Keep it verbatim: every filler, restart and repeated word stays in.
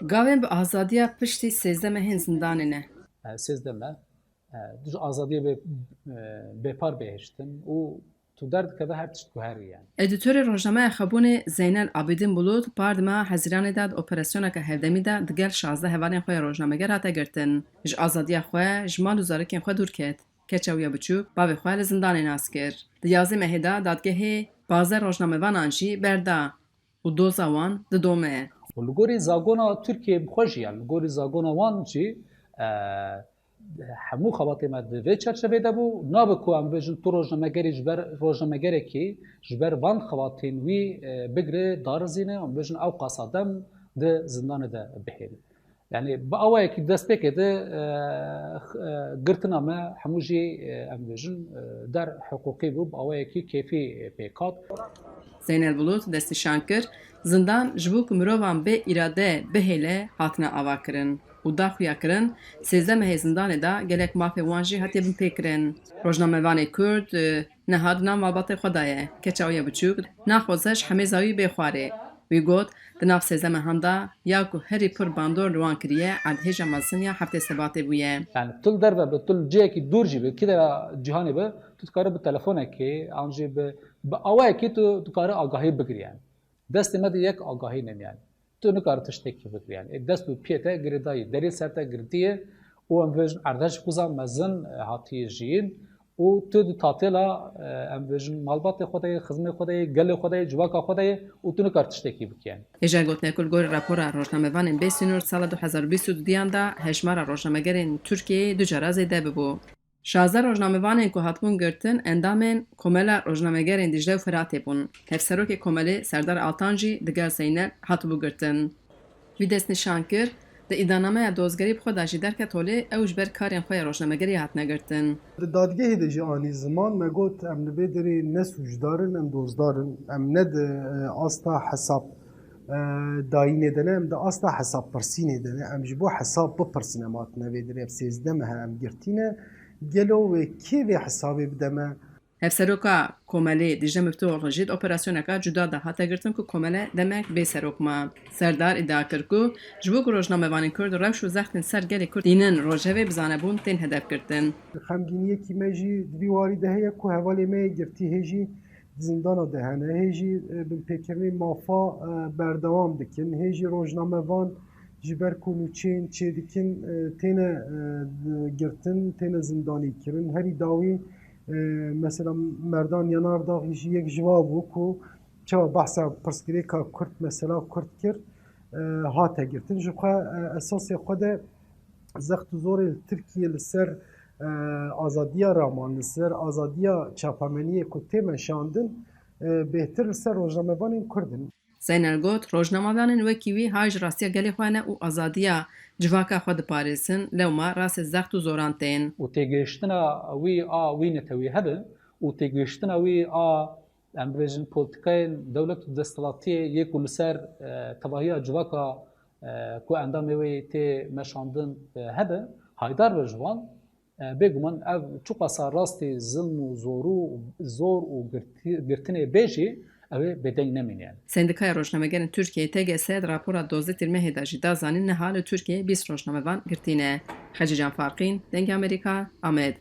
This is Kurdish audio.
Gavên bi azadiya piştî sêzdeh mehên zindanê ne. E, sêzdeh meh, e, tu ji azadiyê bê, e, bêpar bihiştin û tu derdikeve her tişt guherî yani. Edîtorê rojnameya Xebûnê Zeynel Abidin Bulut par di meha Hezîranê de di operasyoneke hevdemî de digel şazdeh hevalên xwe ya rojnameger hate girtin. Ji azadiya xwe, ji mal û zarokên xwe dûr ket. Keça wî ya biçûk bavê xwe li zindanê nas kir. Di yazdeh mehê de dadgehê pazdeh rojnamevanan jî berda û doza wan didome. Û li gorî zagona Tirkiyê bi xwe jî, yani li gorî zagona wan jî, e, hemû xebatê me di vê çerçevê de bû. Nabe ku em bêjin tu rojnamegerî ji ber rojnamegerekî, ji ber van xebatên wî, e, bigire, darizîne, em bêjin ew qasa dem di zindanê de bihêle. Yani bi awayekî destpêkê de, e, x-, e, girtina me hemû jî, e, em bêjin, e, der hiqûqî bû, bi awayekî kêfî pêk hat. Zeynel Bulut destnîşan kir, zindan ji bo ku mirovan bê îrade bihêle hatine avakirin û da xuyakirin, sêzdeh mehê zindanê de gelek mafê wan jî hatiye binpêkirin. Rojnamevanê Kurd, e, niha di nav malbatê xwe de ye. Keça wî ya biçûk naxwaze ji hemêza wî bê xwarê. Wî got, di nav sêzdeh mehan de ya ku herî pir bandor li wan kiriye, erdhêja mezin ya heftê Sebatê bûye. Yani tu li derve be, tu li cihekî dûr jî be, kî dera cîhanê be, tu dikare bi telefonekê an jî bi, bi awayekî tu dikare agahî bigirî yani. Destê me de yek agahî nin yani. Tu nikare tiştekî bigirî yani. Ê dest û piyê te girêdayî, derê ser te girtiye û em bêjin erdhej xuza mezin, e, hatiye jiyîn û tu di tatêla, e, em bêjin malbatê xwe de yê, xizmê xwe de yê, gelê xwe de yê, civaka xwe de yê û tu nikare tiştekî bikî yani. Hêja gotine ku li gorî rapora rojnamevanên bê sînor sala du hezar û bîst û duyan de hejmara rojnamegerên Tirkiyeyê du cara zêde bibû. Şazdeh rojnamevanên ku hatibûn girtin endamên Komela Rojnamegerên Dîcle û Firatê bûn. Hevserokê Komelê Serdar Altan jî digel Zeynel hatibû girtin. Wî destnîşan kir, di îdanameya dozgerî bi xwe de jî derket holê ew ji ber karên xwe ya rojnamegerî hatine girtin. Di dadgehê de jî anî ziman, me got, em li vê derê ne sûcdar in, em dozdar in. Em ne di, e, asta hesab, e, dayînê de ne, em di asta hesab pirsînê de ne. Em ji bo hesab bipirsin em hatine vê derê. Ev sêzdeh meh e em girtî ne. Gelo wê kê vê hesabê bide me? Hevseroka Komelê Dîcle Miftuhoğlu jî di operasyoneka cuda de hate girtin ku Komele demek bê serok ma. Serdar îdia kir ku ji bo ku rojnamevanên Kurd rewş û zextên ser gelê Kurd tînin rojevê, bi zanebûn tên hedef girtin. Xemgîniyekî me jî di vî warî de heye ku hevalê me yê girtî hê jî di zindana de hene, hê jî, e, binpêkirinê mafa, e, berdewam dikin, hê jî rojnamevan ji ber ku nûçeyên çêdikin, e, têne, e, girtin, têne zindanîkirin. Herî dawî, e, mesela Merdan Yanardaxî jî yek ji wa bû ku çawa behsa pirsgirêka Kurd, mesela Kurd kir, e, hate girtin. Ji xwe, e, esasê xwe de zext û zorê li Tirkiyê li ser, e, azadiya raman, li ser azadiya çapemeniyê ku tê meşandin, e, bêhtir li ser rojnamevanên Kurd in. Zeynel got, rojnamevanên wekî wî hay ji rastiya gelê xwe ne û azadiya civaka xwe diparêzin, lewma rastê zext û zoran tên. Û têgihiştina wî a wî netewî hebe û têgihiştina wî a, em bibêjin, polîtîkayên dewlet û desthilatiyê yê ku li ser, e, tevahiya civaka, e, ku endamê wê tê meşandin, e, hebe, haydar be ji wan, e, bêguman ev çiqasa rastî zilm û zorû, zor û girtî-, girtinê bê jî, ew ê bêdeng nemîne yani. Sendîkaya Rojnamegerên Tirkiyeyê, T G S, di rapora dozdeh Tîrmehê de jî da zanîn niha li Tirkiyeyê bîst rojnamevan girtî ne. Hecîcan Farqîn, Dengê Amerîka, Amed.